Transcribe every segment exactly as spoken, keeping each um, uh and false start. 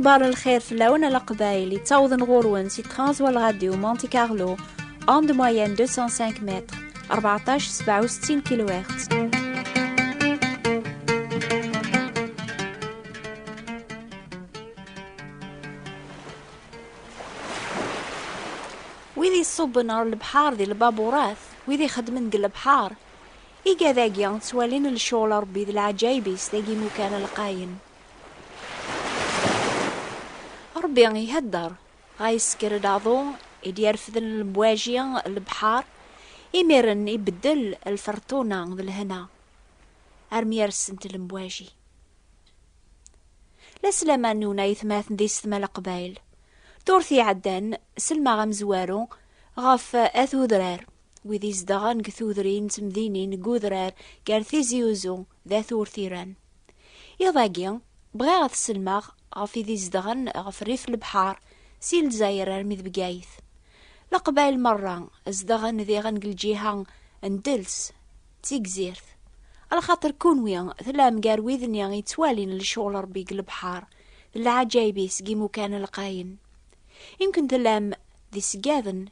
Bar lxir fell-awen a Leqbayel, yettawḍen ɣur-wen si Transworld Radio Monte Carlo, onde moyenne deux cent cinq mètres, rbeɛṭac sebɛa u settin kilohertz. Wid iṣubben ɣer lebḥer di lbaburat, wid ixeddmen deg lebḥer, igad-agi ttwalin lecɣel Ṛebbi d leɛǧayeb-is deg imukan lqayen. Ṛebbi ihedder, dɣa yesker-d aḍu i d-yerfden lemwaji n lebḥer, imiren ibeddel lferṭuna d lehna, armi rsent lemwaji. La slama-nwen ay atmaten d yessetma Leqbayel. Ddurt iɛeddan, selmaɣ amezwaru ɣef At Udrar, wid izedɣen deg tudrin d temdinin deg udrar gar Tizi Uzzu d At Urtiran. Iḍ-agi, bɣiɣ ad t-selmeɣ ɣef wid izedɣen ɣef rrif n lebḥer, si Lezzayer armi d Bgayet. Leqbayel merra zedɣen diɣen deg lǧiha n Dels, d Tigzirt. Lxaṭer kunwi tellam gar wid-nni yettwalin lecɣel Ṛebbi deg lebḥer d leɛǧayeb-is deg imukan lqayen. Imken tellam d iṣeggaden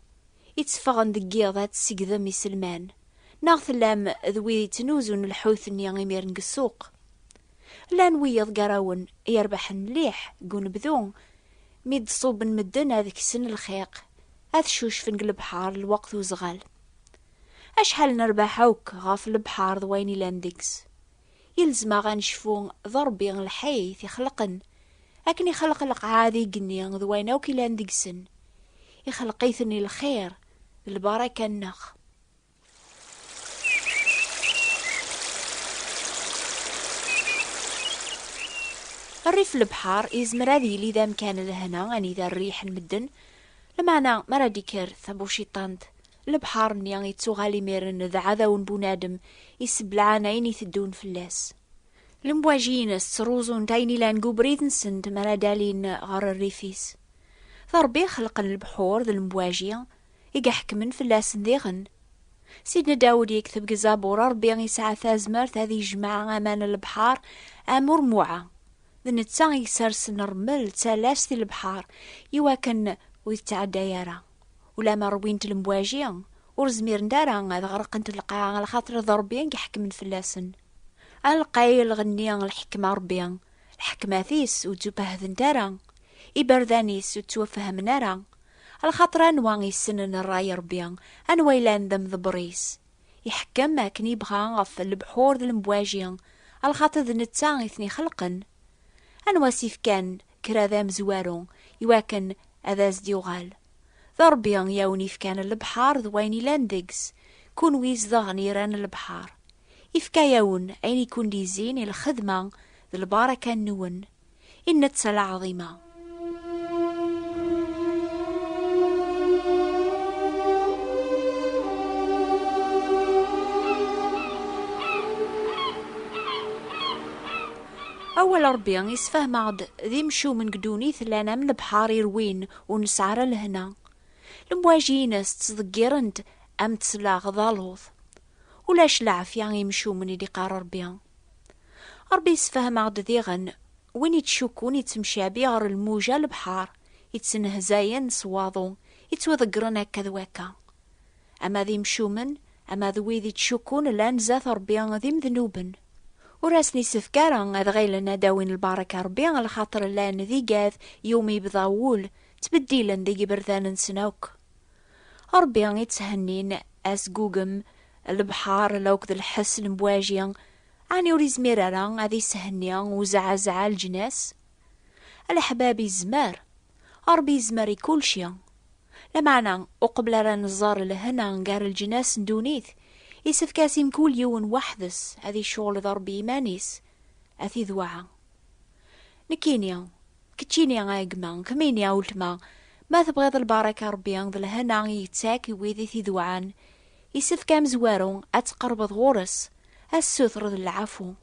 itteffɣen deg yiḍ ad tseggdem iselman, neɣ tellam d wid yettnuzun lḥut-nni imiren deg ssuq. Llan wiyiḍ gar-awen yerbeḥen mliḥ deg unebdu, mi d-ṣubben medden ad kksen lxiq, ad cucfen deg lebḥer lweqt uzɣal. Acḥal nerbeḥ akk ɣef lebḥer d wayen ilan deg-s. Yelzem-aɣ ad necfu d Ṛebbi lḥay i t-ixelqen, akken ixleq leqɛad, igenni d wayen akk ilan deg-sen. Ixleq-iten i lxir d lbaraka-nneɣ. Rrif n lebḥer yezmer ad yili d amkan n lehna anida rriḥen medden, lameɛna mi ara d-ikker tabuciṭant, lebḥer-nni yettuɣal imiren d aɛdaw n bunadem, iseblaɛen ayen iteddun fell-as. Lemwaji-ines ttruẓunt ayen ilan deg ubrid-nsent mi ara d-alin ɣer rrif-is. D Ṛebbi ixelqen lebḥur d lemwaji i iḥekmen fell-asen diɣen. Sidna Dawed yekteb deg Zabur, Ṛebbi yesɛa tazmert ad ijmeɛ aman n lebḥer am urmuɛa. D netta i isersen rrmel d talast i lebḥer, iwakken ur yettɛedday ara. Ulamma ṛwint lemwaji, ur zmirent ara ad ɣerqent lqaɛa, lxaṭer d Ṛebbi i iḥekmen fell-asen. A lqay lɣenni n lḥekma Ṛebbi, lḥekmat-is ur ttupahdent ara, iberdan-is ur ttwafhamen ara, lxaṭer anwa yessnen ṛṛay Ṛebbi, anwa yellan d amḍebber-is? Iḥekkem akken yebɣa ɣef lebḥur d lemwaji, lxaṭer d netta i ten-ixelqen. Anwa s-ifkan kra d amezwaru iwakken ad as-d-yuɣal? D Ṛebbi i awen-ifkan lebḥer d wayen ilan deg-s, kunwi zedɣen iran n lebḥer. Ifka-yawen ayen i kun-d-izzin i lxedma d lbaraka-nwen, i netta lɛaḍima. Awal Ṛebbi isfahmeɣ-d d imcumen deg ddunit llan am lebḥer irwin ur nesɛi ara lehna. Lemwaji-ines ttḍeggirent am ttleɣ d aluḍ. Ulac leɛfya i imcumen i d-iqqar Ṛebbi. Ṛebbi yessefhem-aɣ-d diɣen, win ittcukkun ittemcabi ɣer lmuja n lebḥer, ittenhzayen s waḍu, ittwaḍeggren akka d wakka. Ama d imcumen, ama d wid ittcukkun llan zdat Ṛebbi d imednuben. Ur asen-isefk ara ad ɣilen ad awin lbaraka Ṛebbi, lxaṭer llan d igad iwumi yebḍa wul, ttbeddilen deg iberdan-nsen akk. Ṛebbi itthennin asgugem, lebḥer, akked lḥess n lemwaji, ɛni ur izmir ara ad ishenni uzeɛzeɛ n leǧnas? A leḥbab, izmer. Ṛebbi izmer i kulci. Lameɛna, uqbel ara nẓer lehna gar leǧnas n ddunit, isefk-as i mkul yiwen weḥd-s ad icɣel d Ṛebbi iman-is, ad t-idweɛ. Nekkini, keččini a gma, kemmini a weltma, ma tebɣiḍ lbaraka Ṛebbi d lehna i yettak i wid i t-idewɛen, isefk amezwaru ad tqerrbeḍ ɣur-s, ad tessutreḍ lɛafu.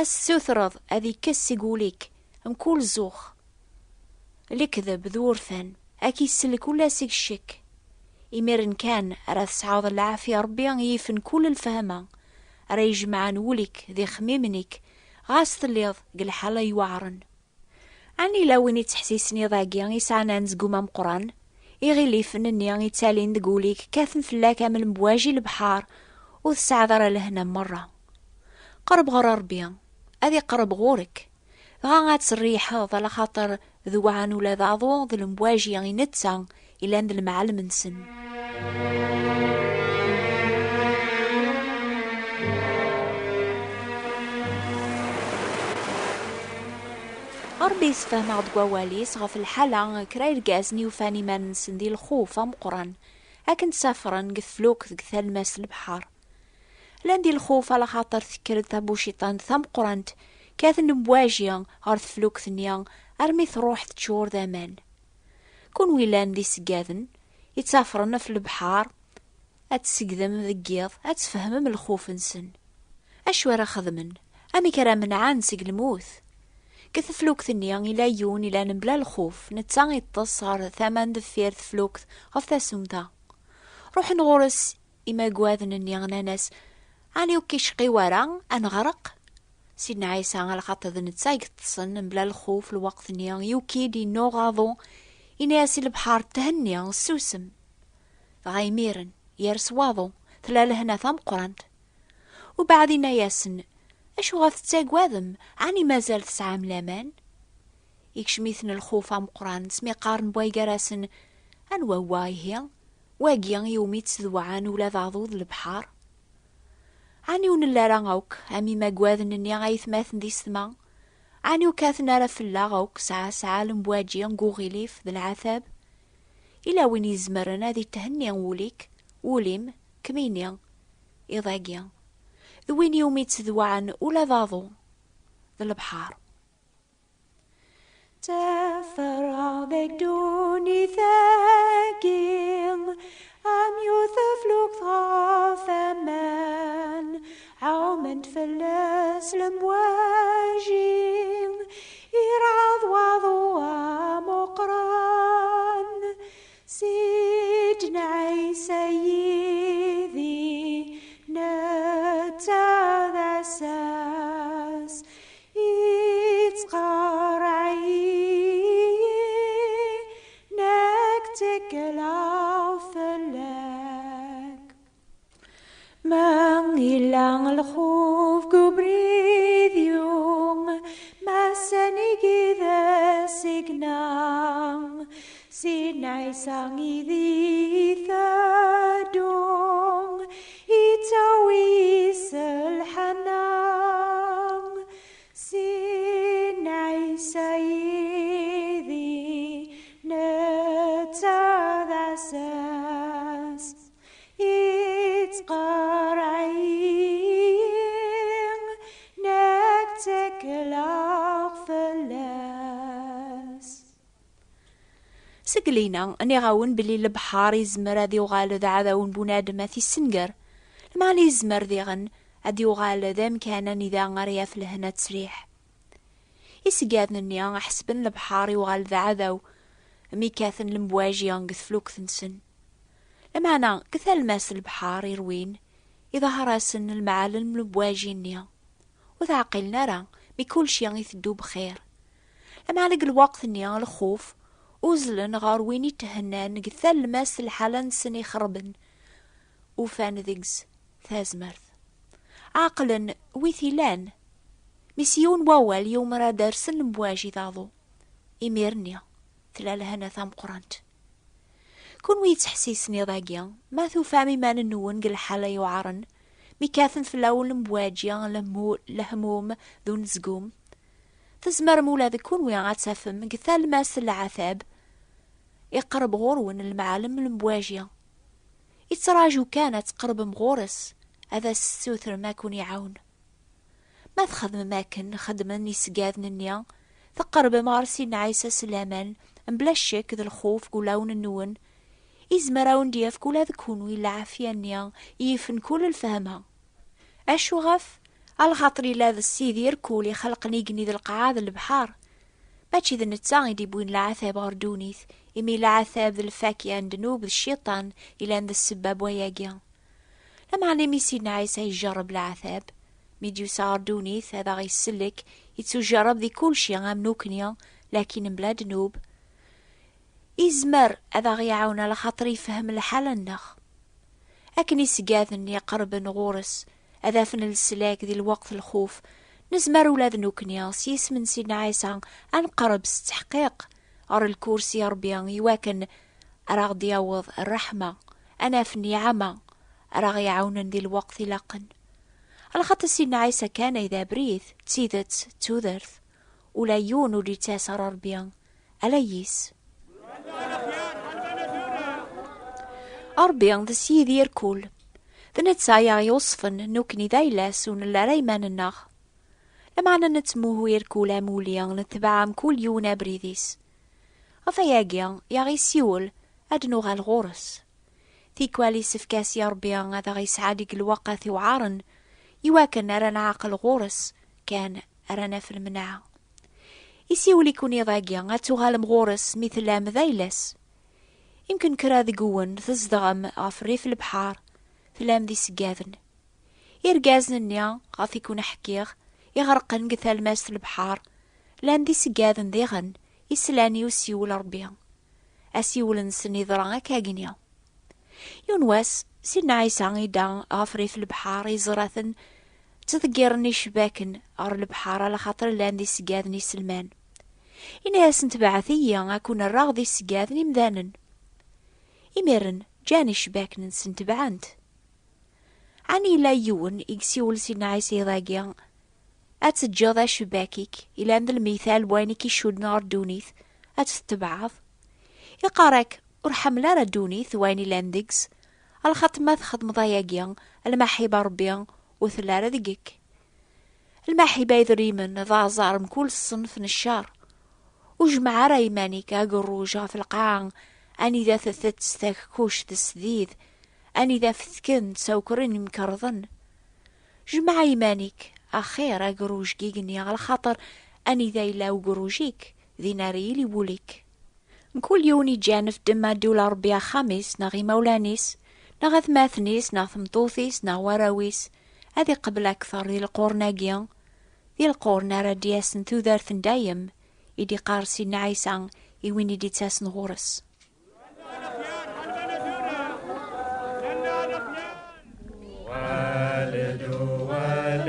Ad tessutreḍ ad ikkes seg wul-ik mkul zzux, lekdeb d wurfan, ad k-isellek ula seg ccek. Imiren kan ara tesɛuḍ lɛafya Ṛebbi i yifen kul lfehma, ara ijemɛen wul-ik d ixemmimen-ik, ɣas telliḍ deg lḥala iweɛṛen. Ɛni yella win yettḥessisen iḍ-agi yesɛan anezgum ameqqran? Iɣilifen-nni yettalin deg wul-ik kkaten fell-ak am lemwaji n lebḥer, ur tesɛiḍ ara lehna merra. Qerreb ɣer Ṛebbi, ad iqerreb ɣur-k. Dɣa ad terriḥeḍ, ala xaṭer d wɛan ula d aḍu d lemwaji i netta ilan d lemɛalem-nsen. Ṛebbi yessefhem-aɣ-d deg wawal-is ɣef lḥala n kra irgazen yufan iman-nsen di lxuf ameqqran, akken ttafren deg teflukt deg talmast n lebḥer. Llan di lxuf ala xaṭer tekker-d tabuciṭant tameqqrant, kkaten lemwaji ɣer teflukt-nni armi truḥ teččur d aman. Kunwi llan d iṣeggaden yettafren ɣef lebḥer, ad tseggdem deg yiḍ, ad tfehmem lxuf-nsen. Acu ara xedmen? Amek ara menɛen seg lmut? Deg teflukt-nni ila yiwen ilan mebla lxuf, netta iṭṭes ɣer tama n deffir teflukt ɣef tasumta. Ruḥen ɣur-s imaggaden-nni, nnan-as: "Ɛni ur k-icqi wara ad neɣreq?" Sidna Ɛisa, ala xaṭer d netta i yeṭṭsen mebla lxuf lweqt-nni, yuki-d, innuɣ aḍu, yenna-yas i lebḥer: "Thenni, ssusem." Dɣa imiren, yers waḍu, tella lehna tameqqrant. Ubeɛd inna-yasen: "Acuɣer tettaggadem? Ɛni mazal tesɛam laman?" Ikcem-iten lxuf ameqqran, asmi qqaren wway gar-asen: "Anwa wa ihi? Wagi iwumi ttedwaɛan ula d aḍu d lebḥer?" Ɛni ur nelli ara akk am imaggaden-nni, aytmaten d isetma? Ɛni ur kkaten ara fell-aɣ akk sɛa sɛa lemwaǧi deg uɣilif d leɛtab? Ila win izemren ad ithenni wul-ik, wul-im, kemmini, iḍ-agi, d win iwumi ttedwaɛen ula d aḍu d lebḥer. Ttafreɣ deg ddunit-agi am yiwet teflukt ɣef aman, ɛument fell-as lemwaji, irɛeḍ waḍu ameqqran. Sidna Ɛisa yid-i, netta d asas, ittqerreɛ-iyi, nekk ttekleɣ fell-ak. Ma yella lxuf deg ubrid-iw, ma s-nnig i d asigna, Sidna Ɛisa i d-iteddu, ittawi s lḥanna. Sidna Ɛisa yid-i, netta d asas, ittqerriɛ-iyi, nekk ttekleɣ fell-as. Seg lina, nniɣ-awen belli lebḥer izmer ad yuɣal d aɛdaw n bunadem, ad t-issenger. Lmeɛna izmer diɣen ad yuɣal d amkan anida ara yaf lehna d ttesriḥ. Iseggad-nni ḥesben lebḥer yuɣal d aɛdaw mi kkaten lemwaji deg teflukt-nsen. Lameɛna, deg talmast n lebḥer irwin, iḍher-asen lemɛalem n lemwaji-nni. Ur t-ɛqilen ara mi kulci iteddu bxir. Lameɛna, deg lweqt-nni, lxuf uzzlen ɣer win ithennan deg talmast n lḥala-nsen ixerben, ufan deg-s tazmert. Ɛeqlen wi t-ilan, mi s yiwen wawal yumer ad d-rsen lemwaji d aḍu. Imir-nni, tella lehna tameqqrant. Kunwi yettḥessisen iḍ-agi, ma tufam iman-nwen deg lḥala yuɛren, mi kkaten fell-awen lemwaji, lehmu-, lehmum d unezgum, tzemrem ula d kunwi ad tafem deg talmast n leɛtab iqerreb ɣur-wen lemɛalem n lemwaji. Ittraǧu kan ad tqerbem ɣur-s, ad as-tessutrem ad ken-iɛawen. Ma txedmem akken xedmen iseggad-nni, tqerbem ɣer Sidna Ɛisa s laman, mebla ccek d lxuf deg wulawen-nwen, izmer ad wen-d-yefk ula d kunwi lɛafya-nni i yifen kul lfehma. Acu ɣef? Alaxaṭer illa d Ssid irkul ixelqen igenni d lqaɛa d lebḥer. Mačči d netta i d-iwwin leɛtab ɣer ddunit, imi leɛtab d lfakya n ddnub d cciṭan ilan d ssebba n wayagi. Lameɛna imi Sidna Ɛisa ijerreb leɛtab, mi d-yusa ɣer ddunit ad aɣ-isellek, ittujerreb di kulci am nukni, lakin mebla ddnub, izmer ad aɣ-iɛawen ala xaṭer yefhem lḥala-nneɣ. Akken isegaden iqerben ɣur-s ad afen leslak di lweqt lxuf, nezmer ula d nekkni s yisem n Sidna Ɛisa ad nqerreb s tteḥqiq ɣer lkursi n Ṛebbi, iwakken ara aɣ-d-yaweḍ ṛṛeḥma, ad naf nniɛama ara aɣ-iɛawnen di lweqt ilaqen. Lxaṭer Sidna Ɛisa kan ay d abrid, d tidet, d tudert. Ula yiwen ur d-yettas ɣer Ṛebbi, ala yis. Ṛebbi d Ssid irkul. D netta i aɣ-yuṣfen nekkni d ayla-s, ur nelli ara iman-nneɣ. Lameɛna nettmuhu irkul am uli, netbeɛ mkul yiwen abrid-is. Ɣef ayagi i aɣ-isiwel ad nuɣal ɣur-s. Tikwal isefk-as i Ṛebbi ad aɣ-isɛad deg lweqt iweɛṛen, iwakken ara nɛaqel ɣur-s kan ara naf lmenɛa. Isiwel-iken iḍ-agi ad tuɣalem ɣur-s mi tellam d ayla-s. Imken kra deg-wen tzedɣem ɣef rrif lebḥer, tellam d isegaden. Irgazen-nni ɣef i kun-ḥkiɣ, iɣerqen deg talmast n lebḥer, llan d isegaden diɣen, islan i usiwel n Ṛebbi. Asiwel-nsen iḍra akka agni. Yiwen wass, Sidna Ɛisa idda ɣef rrif n lebḥer, iẓra-ten ttḍeggiren icebbaken ɣer lebḥer, ala xaṭer llan d isegaden iselman. Ini-asen: "Tebɛet-iyi, ad ken-rreɣ d isegaden imdanen." Imiren, ǧǧan icebbaken-nsen, tebɛen-t. Ɛni yella yiwen i yessiwel Sidna Ɛisa iḍ-agi: "Ad teǧǧeḍ acebbak-ik ilan d lmital n wayen i k-icudden ɣer ddunit, ad t-tetebɛeḍ"? Iqqar-ak: "Ur ḥemmel ara ddunit d wayen ilan deg-s, alaxaṭer ma txedmeḍ ayagi, lmaḥiba n Ṛebbi ur telli ara deg-k." Lmaḥiba, idrimen d aẓar mkul ṣṣenf n ccer. Ur jmeɛ ara iman-ik agerruj ɣef lqaɛa anida tetett takkuct d sdid, anida fetken ttawkren imkerḍen. Jmeɛ iman-ik axir agerruj deg igenni, lxaṭer anida yella ugerruj-ik, din ara yili wul-ik. Mkul yiwen iǧǧan f ddemma ddula Ṛebbi axxam-is neɣ imawlan-is, neɣ atmaten-is neɣ tmeṭṭut-is neɣ warraw-is, ad iqbel akteṛ di lqurn-agi, di lqurn ara d-yasen tudert n dayem, i d-iqqar Sidna Ɛisa i win i d-ittasen ɣur-s. Uɣal-d, uɣal-d,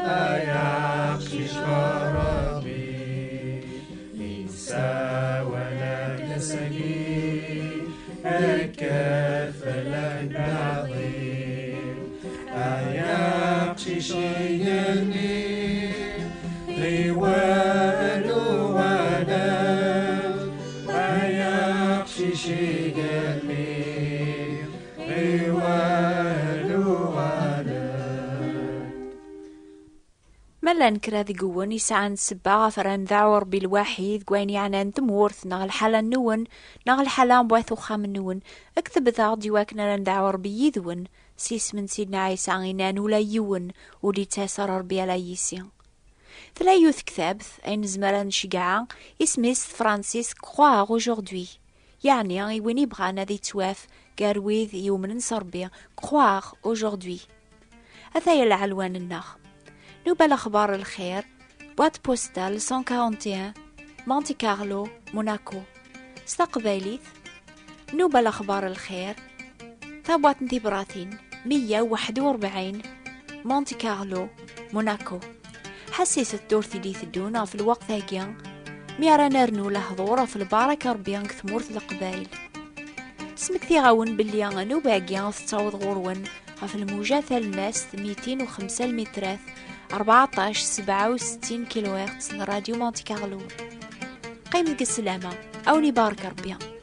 ay aqcic n Ṛebbi, yessawal-ak ass-agi, kker fell-ak d aɛḍil. Ay aqcic igenni, ɣiwel uɣal-d, ay aqcic igenni, ɣiwel uɣal-d. Ma llan kra deg-wen yesɛan ssebba ɣef ara ndeɛɛu Ṛebbi lwaḥid deg wayen yeɛnan tmurt, neɣ lḥala-nwen, neɣ lḥala n wat uxxam-nwen, ktebet-aɣ-d iwakken ara ndeɛɛu Ṛebbi yid-wen, s yisem n Sidna Ɛisa, inan ula yiwen ur d-ittas ɣer Ṛebbi ala yis-i. Tella yiwet tektabt ay nezmer ad nceggeɛ, isem-is s tefransist Croire aujourd'hui. Yeɛni i win ibɣan ad yettwaf gar wid yumnen s Ṛebbi, Croire aujourd'hui. Ataya lɛelwan-nneɣ. Nuba Lexbar Lxir, boîte postale cent quarante et un, Monte Carlo, Monaco. S taqbaylit, Nuba Lexbar Lxir, tabwaṭ n tibratin, meyya u waḥed u rebɛin, Monte Carlo, Monaco. Ḥesset ddurt i d-iteddun ɣef lweqt-agi, mi ara nernu lehdur ɣef lbaraka Ṛebbi deg tmurt n Leqbayel. Smektiɣ-awen belli nnuba-agi tettaweḍ ɣur-wen ɣef lmuja talemmast mitin u xemsa lmitrat, rbeɛṭac sebɛa u settin kilohertz n Radio Monte Carlo. Qqim deg sslama, a wen-ibarek Ṛebbi.